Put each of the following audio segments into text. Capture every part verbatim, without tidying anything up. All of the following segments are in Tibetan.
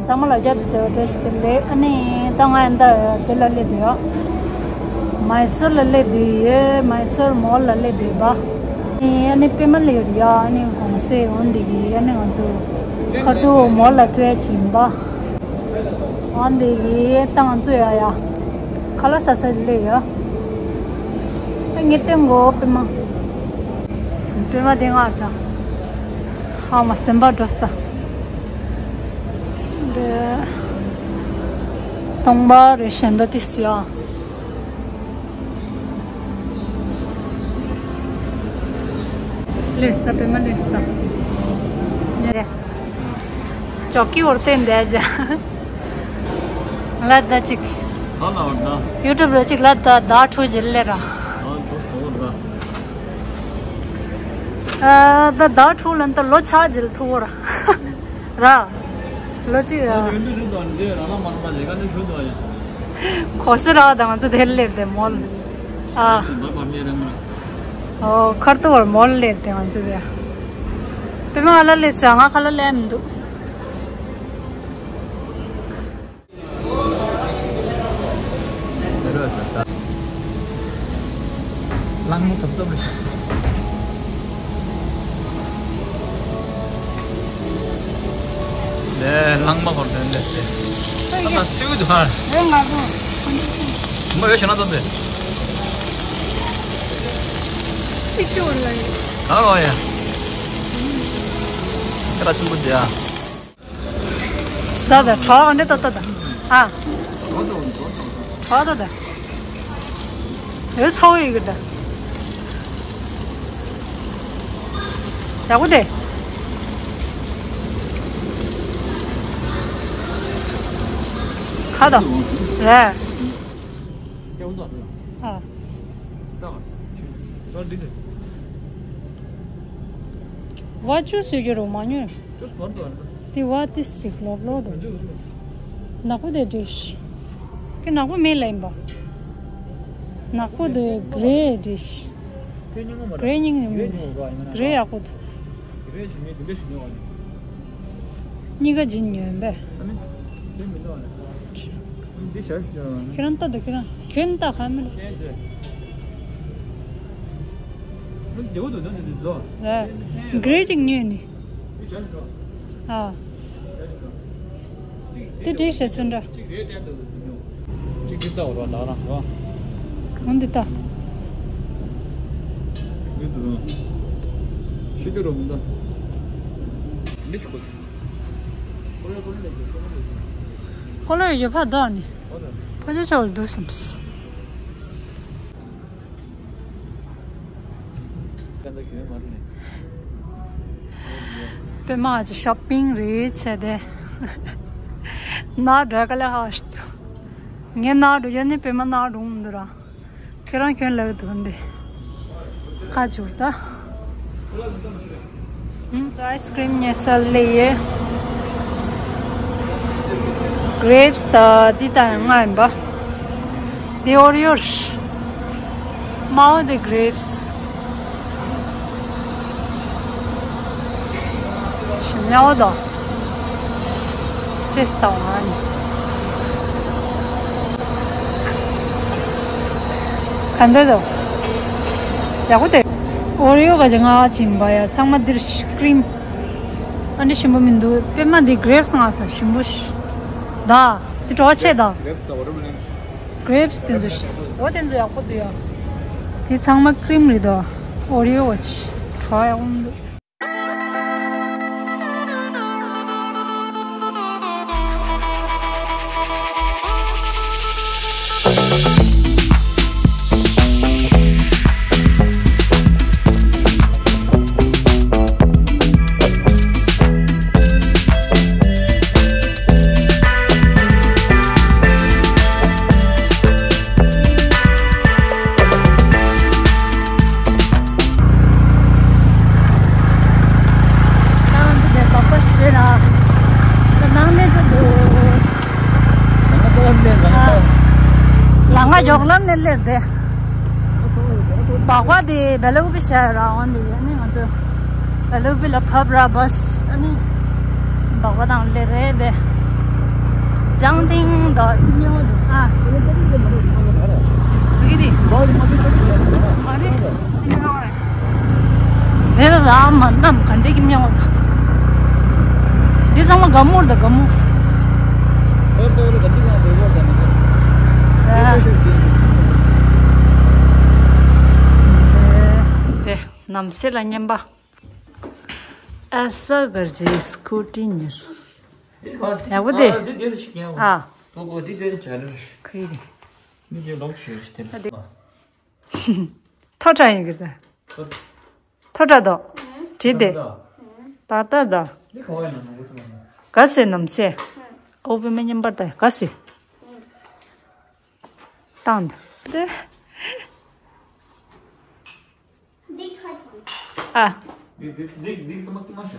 ཚང་མ་ལ་བསྐྱར་དུ་བྱ་བ་བཀྲ་ཤིས་བདེ་ལེགས། ཨ་ནི་ད་ང་ཡང་ད་དེ་ལ་སླེབས་འདུག་ཡ། མའི་སོར་ལ་སླེབས་འདུག་ཡོད། མའི་སོར་མོལ་ལ་སླེབས་འདུག་པ། ཨ་ནི་པད་མ་སླེབས་འདུག་ཡ། ཨ་ནི་གོང་སེ་འོན་འདི་གི་ཨ་ནི་ང་ཚོ་ཁ་ཐུག་མོལ་ལ་ཐུག་ཡ་ཕྱིན་པ། འོན་འདི་གི་ད་ང་ཚོ་ཡ་ཡ་ཁ་ལག་ཟ་ས་སླེབས་ཡ། ངས་སྟོན་གོ་པད་མ། པད་མ་དེ་ང་ད་ཧ་མ་སྟོན་པ་འགྲོ་ས། དེ་སྟོང་པ་རེད་ཤན་ད་ཏིས་ཡ། ལེས་ད་པད་མ་ལེས་ད། ཅོག་གི་འོར་ཏེ་འདས་ཇ། ལ་ད་ཅིག་ག་ལ་བར་ད། ཡུ་ཊུབ་ལ་ཅིག་ལ་ད་ད་ཁྲུ་ཇི་ལེ་ར། ཨ་ཁྲུ་ཁྲུ་བར་ད། ཨ་ད་ད་ཁྲུ་ལ་ད་ལོ་ཆ་ཇི་ལ་ཐུ་བོ་ར། ར། ལོ་ཅིག་ར། ཡོན་དུ་རི་དོ་འདི་ར་ལ་མར་པ་ལེ་ག་ནི་ཞུ་དོ་ཡ། གོ་སི་ར་ད་ང་ཚོ་དེ་ལེ་དེ་མོལ། ཨ། ཞུ་མར་པ་མེ་ར་མ། ཨོ་ཁར་ཏོ་བར་མོལ་ལེ་དེ་ང་ཚོ་དེ། དེ་མ་ང་ལ་ལེ་ས་ང་ཁ་ལ་ལེ་མི་འདུག་ལང་མོ་ཐབ་ཐབ་རེད། ལས་ལང་མ་བར་དོན་ལས་ཏེ། ཨ་ད་སེའུ་དུ་ཧར། ཨེ་ང་ཚོ། མ་ཡོད་ཤ་ན་ཙམ་པས། ཨི་ཅོ་ལ་ཡི། ག་རོ་ཡ། ཁྱེད་ལ་ཆུང་པོ་དེ་ཡ། ཟ་ད་གྲོགས་འདི་ཏོ་ཏོ་ད། ཨ། གྲོགས་ཏོ་ད། ཨེ་ཚོ་ཡི་གི་ད། ཡག་པོ་དེ། ཁ་ད། རེད། ཨ། བ་ཅུ་སུ་གི་རུ་མ་ཉོས། དེ་བ་ཏིས་ཅིག་ལོབ་ལོབ་འདུག་ནག་པོ་དེ་འདྲ་ཞིག་གི་ནག་པོ་མེད་ལ་ཡིན་པ། ནག་པོ་དེ་གྷི་རེ་འདྲ་ཞིག་གྷི་རེ་སྙིང་ནས་མི་འདུག་གྷི་རེ་ཡག་པོ་འདུག་གཉིས་ཀ་སྦྱིན་ཉོན་པས། འདི་བྱ་ཞིག་ཁྱེད་རང་ལྟ་དུ་ཁྱེད་རང་ཁྱོད་ལྟ་ཁ་མི་རེད། རེད། གྷི་རེ་ཅིག་ཉོས་ནི། ཨ། དེ་འགྲིག་ཤེས་ཚུན་འདྲ། གཅིག་རེད་བསྟན་འདུག་གཅིག་འདི་ལྟ་བར་བ་ལག་རང་རོ། འོ་འདི་ལྟ། འདི་འདུག་རོ། ཤི་རྒྱུ་རོ་མི་འདུག་མི་ཤི་གོ། ཀོ་ལོ་ཡོད་ཕ་དོ་ནི། ཕ་ཆ་ཆ་བར་འདུག་སམ། པད་མ་ཅི་ཤོ་པིང་རེད་བྱས་ཏེ། ན་འགྲོ་ག་ལ་ཧ་ཤི། ངས་ན་འགྲོ་ཡ་ནི་པད་མ་ན་འགྲོ་འདུག་ར། ཁྱེད་རང་ཁྱོད་ལ་འདུག་འདི། ཁ་བྱུར་ད། ཨུམ། ཨའི་སི་ཀྲིམ་ཉེ་སལ་ལེ་ཡེ། གྷི་རེབ་སི་ད་འདི་ད་ང་ཡིན་པ། འདི་ཨོ་རི་ཡོ་རེད། མའོ་འདི་གྷི་རེབ་སི། ཞིམ་ཉའོ་དོ། ཅེས་ད་ང་ནི། ག་འདྲ་འདུག་ཡག་པོ་དེ། ཨོ་རི་ཡོ་ག་ཅི་ང་བྱིན་པ་ཡ་ཚང་མ་འདིར་ཀྲིམ། ཨ་འདི་ཞིམ་པོ་མི་འདུག་པད་མ་འདི་གྷི་རེབ་སི་ང་ས་ཞིམ་པོ་ཞིག་ད་འདི་གྲོགས་ཆེ་ད། གྷི་རེབ་སི་དེ་ཚོ་ཞིག་འོ་དེ་ཚོ་ཡག་པོ་འདུག་ཡ། དེ་ཚང་མ་ཀྲིམ་རེད་དོ། ཨོ་རི་ཡོ་བ་ཆི་གྲོགས་ཡག་པོ་མི་འདུག་ཁྱེད་རང་ཚོ་དེ་བབས་པ་ཞུས་ན། ད་ནང་གནས་ཚུལ་འདུག་ལང་ཀ་ས་བ་ནས་ལང་ཀ་ས་བ། ལང་ཀ་མགྱོགས་ལམ་ནས་སླེབས་ཏེ། ལང་ཀ་ས་བ་ལང་ཀ་ས་བ་ སྦག་སྦག་དེ་བེ་ལ་ཀུ་པི་ཤར་ར་འོན་དེ་ཨ་ནི་ང་ཚོ་བེ་ལ་ཀུ་པི་ལ་བབས་ར་བྷ་སི་ཨ་ནི་སྦག་སྦག་དང་སླེབས་རེད་དེ། ཅང་ཏིང་དང་ཉོ་འདུག་ཨ། ཨ་གི་དེ་མ་རེད། དེ་ལ་ར་མ་ནམ་ག་འདྲ་གི་མྱོང་འདུག་འདི་ཚང་མ་དགའ་མོར་དང་དགའ་མོ། ཚོར་ཚོར་རེ་ག་འདི་གང་བེ་བོར་དང་མི་འདུག་ཨ། དེ་ནམ་སེ་ལ་ཉན་པ། ཨ་ས་གར་ཇི་སྐུ་ཏི་ཉེར། འདི་ག་ཡག་པོ་དེ། ཨ་འདི་འདི་ལ་ཞིག་ཉན། ཨ། ཏོ་གོ་འདི་འདི་ལ་ཇ་ལ་རེ། ཁོས་རེ། མི་འདི་ལོག་ཆེ་ཞིག་དེ་ལ། ཐོ་ཁྲ་ཡིན་གི་ད། ཐོ་ཁྲ་དོ། བྲིས་ཏེ། ད་ལྟ་ད། འདི་ག་བ་ཡིན་ན་ནང་གི་ཐོ་ཁྲ། ག་སེ་ནམ་སེ། ཨོ་བི་མ་ཉན་པར་ད་ག་སེ། བཏང་ད། འདི་ཁ་ཆུང་། ཨ། འདི་འདི་འདི་འདི་ཚང་མ་ཀི་མ་ཤ།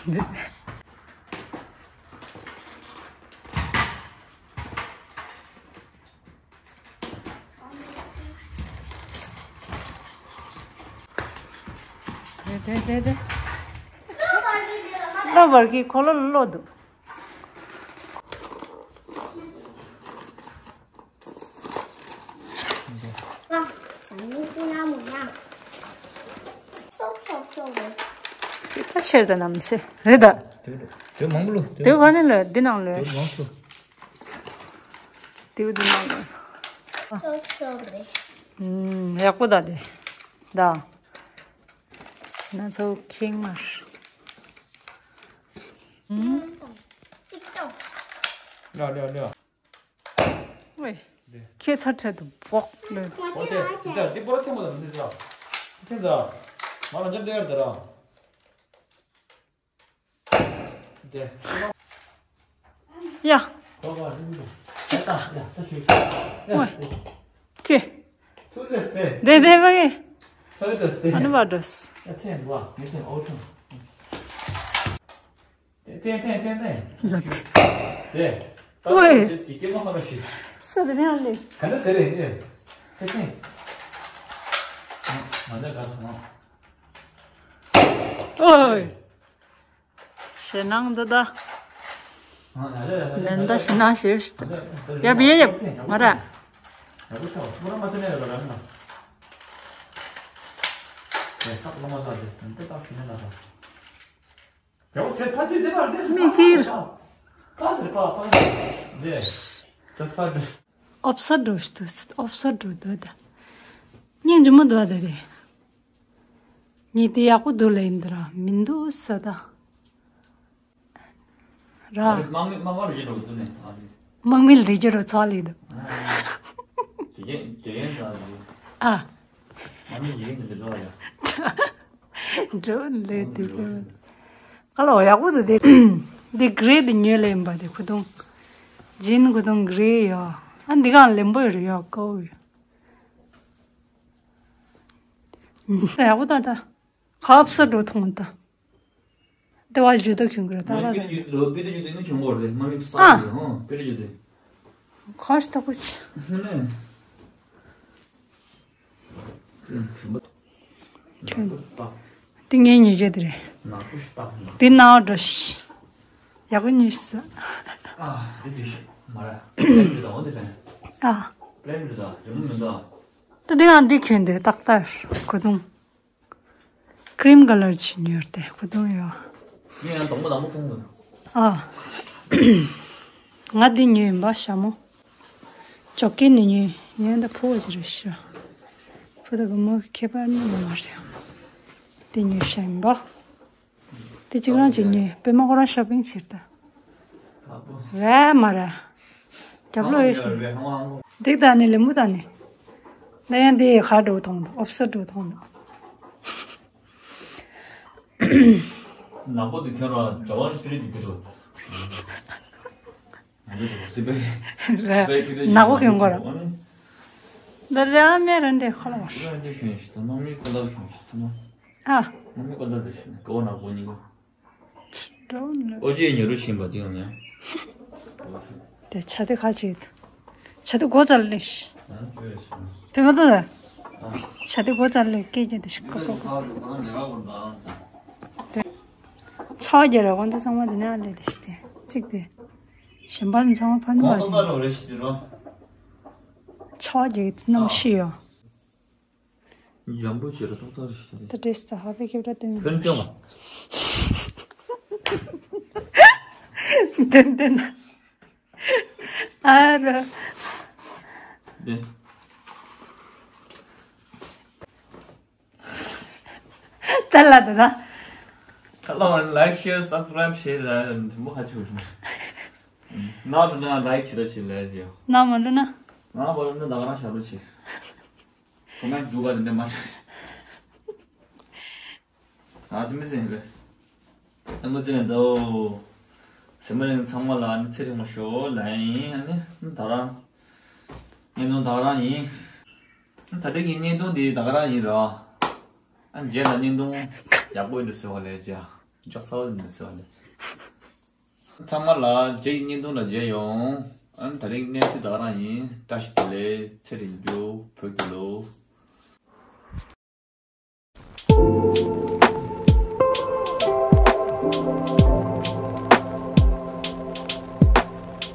འདི། དེ་དེ་དེ་དེ། གློ་བར་གྱི་ཁོ་ལོ་ལོ་འདུག་ད་ཆེར་དུ་ནམ་སེ་རེད་ད། དེ་དེ་མང་པོ་ལོ། དེ་ག་ནས་ལོ་འདི་ནང་ལོ། དེ་མང་པོ། དེ་འདི་ནང་ལོ། ཡག་པོ་ད་དེ་ད། ཕྱི་ན་ཚོ་ཁེངས་མར། ལ་ལ་ལ། ཝེ། ཁྱེད་ཚ་ཁྲལ་དུ་བོག་ལོས། ཨོ་དེ་འདི་འདི་པོ་ར་ཐེངས་མ་དང་མི་ཟེར་ཅག་ཐེངས་ཟ། ང་ལ་འཇམ་དེ་ཡར་དེ་ར། དེ། ཡ། ཁོ་ག་རིང་དུ། ད་ད་ད་ད་ཞུས། ཝེ། ཁྱེད། ཚུར་ལས་དེ། དེ་དེ་བ་གི། ཚུར་ལས་དེ། ཨ་ནི་བ་འགྲོས། ད་ཐེངས་བ་མི་ཐེངས་ཨོ་ཐེངས། ཏན་ཏན་ཏན་ཏན། ལབ་ཏེ། དེ། ཨོའི། ཏོག་ཙམ་གྱི་སྐྱེས་མ་ཧ་མ་ཤི། ས་དེ་རིང་ལས། ག་འདྲ་ཟེར་རེད་ཨེ། ཏན་ཏན། མ་འདྲ་ག་ཐོང་། ཨོའི། ཞེ་ནང་འདི་ད། ལན་ད་ཞེ་ནང་ཞེ་ཞིག་ད། ཡབ་ཡེ་ཡབ་ང་ར། མི་ཁྱིར། ཨོབ་སར་འགྲོ་ཤི་ཏུ་སི་ཨོབ་སར་འགྲོ་འདོད་ད། སྙིང་རྗེ་མོ་འདོད་ད་དེ། ཉི་དེ་ཡག་པོ་འདུག་ལེ་ཡིན་འདི་ར་མི་འདུག་ས་ད། ར། དམག་མི་དམག་མི་ལ་ཡིན་རོགས་འདུག་ནས་ཨ་དེ། དམག་མི་ལ་དེ་རྒྱུ་རོ་ཚོགས་ལེ་འདུག་དེ་གན་དེ་གན་ད་དེ། ཨ། དམག་མི་ཡིན་འདི་འགྲོ་ཡ། འགྲོ་ལེ་དེ་འགྲོ། ཨ་ལོ་ཡག་པོ་འདུག་དེ། འདི་གྷི་རེ་དེ་ཉོས་ལེ་ཡིན་པ་དེ་ཁུ་ཐུང་། ཇིན་ཁུ་ཐུང་གྷི་རེ་ཡོ། ཨ་འདི་གང་ལེམ་པོ་ཡོ་རེ་ཡོ་ཀོ་ཡོ། ཡག་པོ་ད་ད། ཁ་ཨབ་སར་འགྲོ་ཐོང་ད། དེ་བ་ཇུ་ད་ཁྱོད་གི་ར་ད་ར་ད། ལོ་པི་ཏི་ཇུ་དེ་ནི་ཁྱོད་གོ་རེད་མ་མི་ས་ཨ། རེད་ཧོ་པི་ཏི་ཇུ་དེ། ཁ་ཤི་ཐག་པོ་ཆེ། ཧུ་ནེ། ཁྱོད། དེ་ངའི་ཉེ་རྒྱུ་དེ་རེད། དེ་ནའོ་འགྲོ་ཤི། ཡག་པོ་ཉོས་ཤི་ས། ཨ། དེ་དུས་ཤི་མ་ར། པི་ལེན་རེད་ད་འོ་དེ་ལེན། ཨ། པི་ལེན་རེད་ད་རི་མོ་མི་འདུག་ད་དེ་ཡང་འདི་གྱོན་དེ་ཏག་ཏག་གོ་དུང་། ཀྲིམ་ཀ་ལར་ཅིག་ཉོས་ཏེ་ཁུ་ཐུང་ཡོད། ངས་ཡང་དང་པོ་དང་པོ་མཐོང་དགོས། ཨ། ང་འདི་ཉོས་ཡིན་པ་ཞྭ་མོ། ཇོ་ཀི་ནས་ཉོས་ཡིན་ད་ཕོ་བ་ཅིག་རེད་ཤག་ཕོ་དང་བུ་མོ་ཁྱད་པར་གཉིས་མ་རེད། འདི་ཉོས་ཤག་ཡིན་པ། དེ་གཅིག་རང་གཅིག་ཉོས་པད་མ་ཁོ་རང་ཤོ་པིང་བྱེད་ད། རེད་མ་རེད། རྒྱབ་ལོགས་ཡོད་ཤིང་། འགྲིག་ད་ནི་ལེ་མུ་ད་ནི། ད་ཡང་དེ་ཡི་ཁ་འགྲོ་མཐོང་འདུག་ཨོབ་སར་འགྲོ་མཐོང་འདུག་ནག་པོ་དེ་ཁྱོད་རང་ཇ་ཝན་སྤི་རི་དེ་གི་རོ། ང་ཚོ་སི་པའི། རེད། ནག་པོ་གྱོན་གོ་ར། འདི་ར་མེ་ར་འདྲེ་ཁོ་ལ་བར། ར་འདྲེ་ཤོན་ཤི་ཐུ་མ་མི་ཁོ་ལ་ཤོན་ཤི་ཐུ་མ། ཨ། མ་མི་ཁོ་ལ་འདྲེ་ཤོན་ཀོ་ནག་པོ་ཉིན་གོ། འགྲོ་ནི། ཨོ་ཅེ་ཉོ་རུ་ཤིན་པ་དེ་ཡང་ཉ། དེ་ཆ་དེ་ཁ་ཅིག་ཆ་དེ་སྒོ་ཙལ་ལེ་ཤི། ཕེ་མ་ཏོ་ད། ཆ་དེ་སྒོ་ཙལ་ལེ་སྐད་ཀྱི་དེ་ཤི་ཀོ་ཀོ་ཀོ། དེ་ཆ་རྒྱ་ར་གོང་དེ་ཚང་མ་དེ་ན་ལེ་དེ་ཤི་དེ་གཅིག་དེ་གཞན་པ་དེ་ཚང་མ་ཕན་པ་དེ། ཆ་རྒྱ་དེ་ནམ་ཤི་ཡོ། འཇམ་པོ་བྱས་ལ་ཏོག་ཏོག་རེ་ཞིག་ད་རེས་ད་ཧ་པའི་ཁེབས་ར་ཏོན་ཕན་སྐྱོ་མ། ཏན་ཏན། ཨ་ར། ཏན། ད་ལ་ད་ད། ཁ་ལོ་ལའིཀ་ཤེར་སབ་སི་ཀ་རའིབ་བྱས་ལ་མཐུན་པོ་ཧ་ཆེ་བ་ཞིག་ན་འགྲོ་ན་ལའིཀ་བྱེད་ར་བྱེད་ལ་ཞེས། ན་མ་འགྲོ་ན། ང་བར་ན་ད་ག་རང་ཞབས་ལ་བྱེད། ཁོ་མ་འདུག་ག་དེ་འདྲ་མ་ཆགས། ང་ཚོ་མི་ཟིན་རེད། ཨ་མ་ཟིན་འདུག་ཟེར་མ་རེད། ཚང་མ་ལ་ནི་ཚེ་རིང་མ་ཤོག་ལ་ཡིན། ཨ་ནི་ད་རང་བརྙན་ཐུང་ད་ག་རང་ཡིན། ད་རེས་ཀྱི་བརྙན་ཐུང་འདི་ད་ག་རང་ཡིན་ར། ཨ་རྗེས་ལ་བརྙན་ཐུང་ཡག་པོ་ཡིན་འདུག་ཟེར་བ་ལས་ཅི་ཡང་འཇོག་ཚ་བ་ཡིན་འདུག་ཟེར་བ་ལས། ཚང་མ་ལ་རྗེས་ཀྱི་བརྙན་ཐུང་ལ་མཇལ་ཡོང་། ཨ་ནི་ད་རིང་གནས་ཚུལ་ད་ག་རང་ཡིན། བཀྲ་ཤིས་བདེ་ལེགས། ཚེ་རིང་རྒྱུ་བོད་ཀྱི་ལོ།